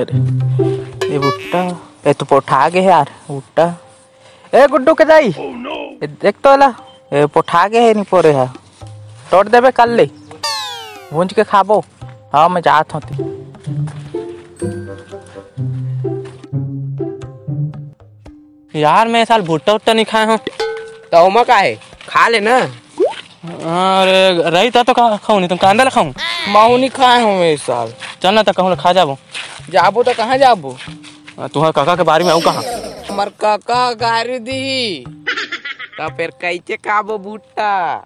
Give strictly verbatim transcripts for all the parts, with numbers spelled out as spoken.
ये भुट्टा, ये तो पोठा गे हे यार, भुट्टा। ए गुड्डू के दाई, ए देख तो एला, ए पोठा गे हे, नी पोरे हा। तोड़ देबे कल ले, भूंज के खाबो। हाँ, मैं जात हों ती। यार, मैं ए साल भुट्टा उट्टा नहीं खाए हों। त ओमा का हे, खा ले ना। अरे, रही त तो का खाऊं, नहीं तो कांदा ला खाऊं। महू नहीं खाए हों मैं ए साल। चल ना, त कहूं ला खा जाबो। जाबो त कहाँ जाबो? आ, तुहर काका के बारे में आऊ कहाँ? हमर काका गारी दी, त फेर कैसे खाबो भुट्टा?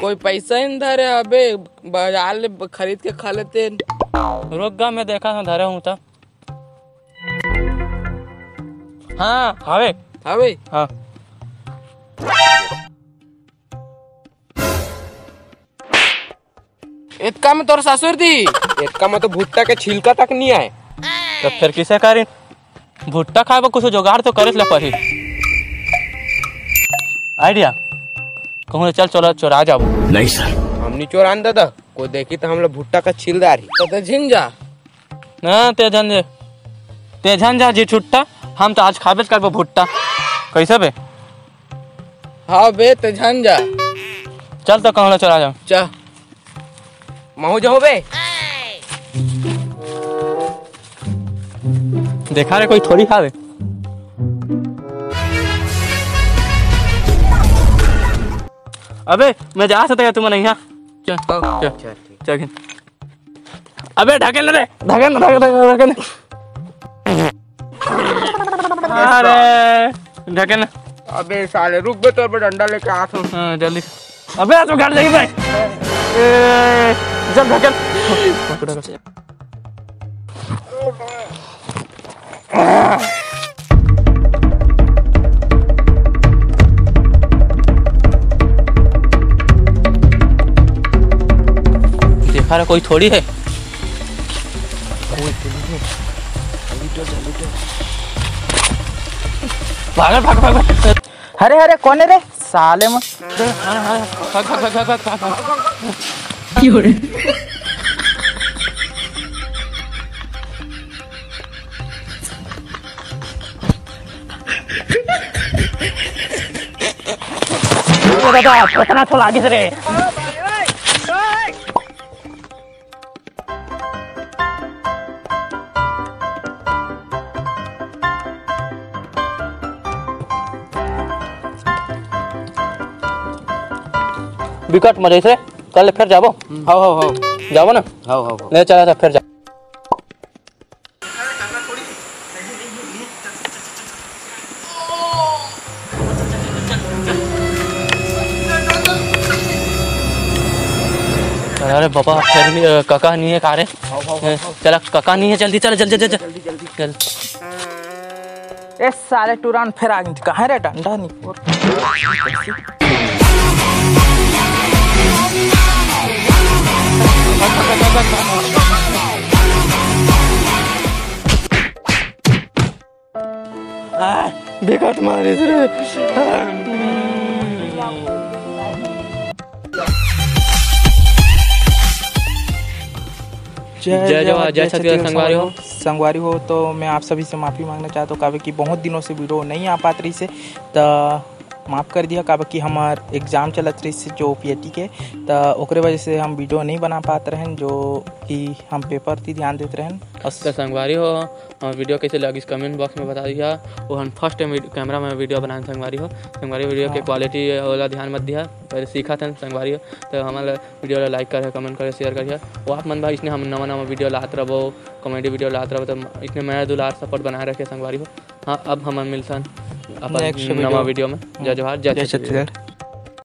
कोई पैसा ही नहीं धरे अबे, बाजार ले खरीद के खा लेते। रुक गा, मैं देखा हूँ, धरे हूँ त। हाँ, हवे। हवे? हाँ। एतका में तोर ससुर दी, एतका में तो भुट्टा के छिलका तक नहीं आए। तो फिर किसे करी? भुट्टा खाए बर कुछ जुगाड़ तो करे ला पड़ही। आइडिया, कहूँ ले चल चोरा, चोरा जाबो। नहीं सर। हमनी चोरान दादा, कोई देखी तो हम लोग भुट्टा का छिल डारही। तो, तो झिन जा। ना, ते झन जे, ते झन जा जी छुट्टा, हम तो आज खाबेच करबो भुट्टा। कैसे बे? हाँ बे, ते झन जा। चल तो कहूँ ले चोरा जाओ। चा। महू जाऊं बे। देखा रे, कोई थोड़ी खावे। अबे, मैं जा सकता है तुम नहीं, हाँ? चल, चल, अच्छा, ठीक। चल, खेल। अबे, ढकेल रे, ढकेल, ढकेल, ढकेल, ढकेल। अरे, ढकेल। अबे साले, रुक बे, तोर पे डंडा लेके आ तू। हाँ, जल्दी। अबे, तू घर जाइए भाई। ए, जब ढकेल। देखा रहा, कोई थोड़ी है। भाग, भाग, भाग, भाग। अरे, अरे, कौन है रे? साले मन। ओ दादा, कितना तो लागिस रे। बिकट मजा से, कल फिर जाबो। हम्म। हाव, हाव, हाव। जाबो ना? हाव, हाव, हाव। ले चला, फिर जा। अरे बाबा, फिर नहीं, अ, काका नहीं है, का रे? हाव, हाव, हाव, हाव। चला, काका नहीं है, जल्दी चल, जल्दी, जल्दी, जल्दी, जल्दी। चल। ए साले टुरान फेर आ गे, कहाँ रे डंडा निपोर। आ, बिकट मारिस रे। जय जय जोहार, जय छत्तीसगढ़ संगवारी हो। संगवारी हो, तो मैं आप सभी से माफ़ी मांगना चाहता हूँ, काबर कि बहुत दिनों से वीडियो नहीं आ पात रहिस हे, त माफ़ कर दिया, काबर कि हमार एग्जाम चलत रहिस हे जो पीएटी के, त ओकरे वजह से हम वीडियो नहीं बना पात रहेन, जो कि हम पेपर ती ध्यान देत रहेन। अस- तो संगवारी हो, हमर वीडियो कैसे लगिस, कमेंट बॉक्स में बता दिया। वो हम फर्स्ट टाइम वीड-, कैमरा में वीडियो बनाएन संगवारी हो। संगवारी, वीडियो के हाँ। क्वालिटी वाला ध्यान मत दिया, पहले सीखत हन संगवारी हो, तो हमन ला वीडियो ला लाइक करे, कमेंट करे, शेयर करिए। वो आप मन भाई, इसने हम नवा नवा वीडियो लात रहो, कॉमेडी वीडियो लात रहो, तो इसने मया दुलार सपोर्ट बनाए रखे संगवारी हो। हाँ, अब हमन मिलथन अपन नेक्स्ट नवा वीडियो। वीडियो में। जय जोहार, जय जय छत्तीसगढ़। छत्तीसगढ़।